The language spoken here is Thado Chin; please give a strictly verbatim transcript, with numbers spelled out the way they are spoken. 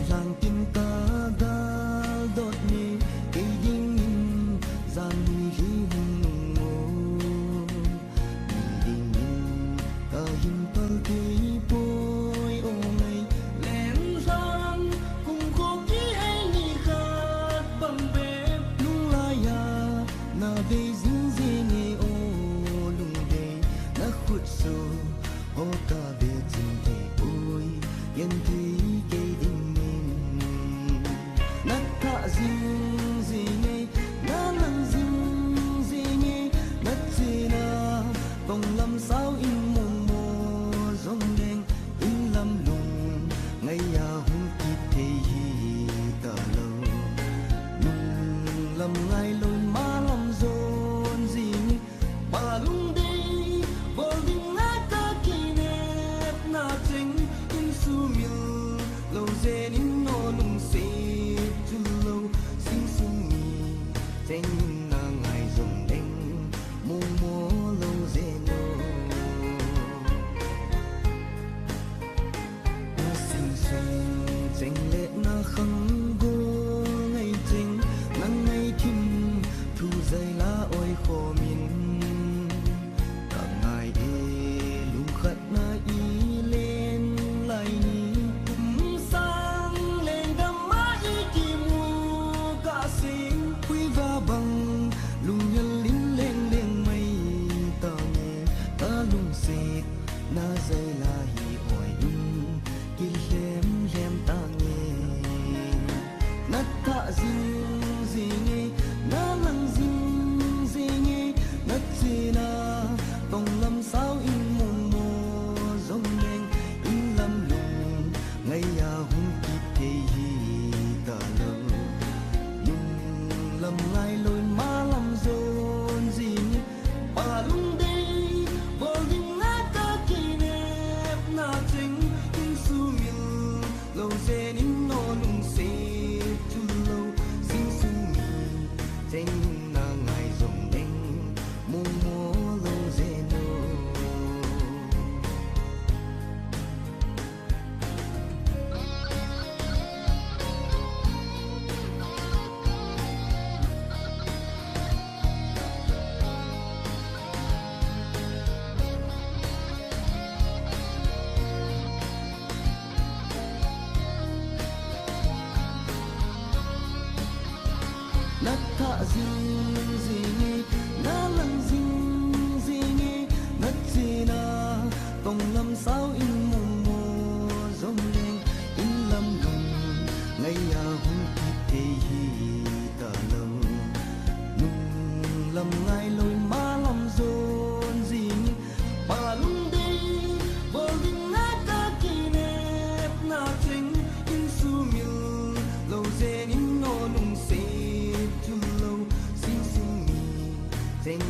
Lhang tin ka gal dot ni, kei dingin zan ni hi hung nung o. Ni dingin ka hin pal thei poi o ngai. Len lhang kum ko ki ei ni khat bang be, nung lai a na vei zing zing e o lung dei, na khut su ho ka ve ching thei poi, yen thei kei dingin. Na thah zing zing e, na lang zing zing e, na chena kong lam sao in mong mo zong leng, in lam lung ngai a hung kit thei hi ta lo. Lung lam ngai lo ma lam zon zing, pa lung dei bol ding a ka kinepna cheng, in sumil lo zen in no lungset chul lo, sing sung mi cheng na ngai zong leng, mong mo lo zen o. Na sing sung cheng le na khang gol ngai cheng, na ngai thim thu zai la oi khomin. Ka ngai e lung khat na i len lai ni, kum sang leng dam a i kimu ka sing, hui va bang lung yal in leng leng mai ta nge, ka lungset na zai la hi oi in, ki lhem lhem ta nge. Na thah zing zing e, na lang zing zing e, na chena tong lam sao in mong mo zong leng, in lam lung ngai a hung kit thei hi ta lo. Lung lam ngai lo ma lam zon zing e, pa lung dei bol ding a ka kinepna cheng, in sumil lo zen in no lungset chul lo, sing sung mi cheng na ngai zong leng, mong mo lo zen o. Na thah zing zing e, na lang zing zing e, na chena tong lam sao in mong mo zong leng, in lam lung ngai a hung kit thei hi ta lo. Lung lam ngai lo ma lam zon zing, pa lung dei bol ding a ka kinepna cheng, in sumil lo zen in no lungset chul lo, sing sung mi cheng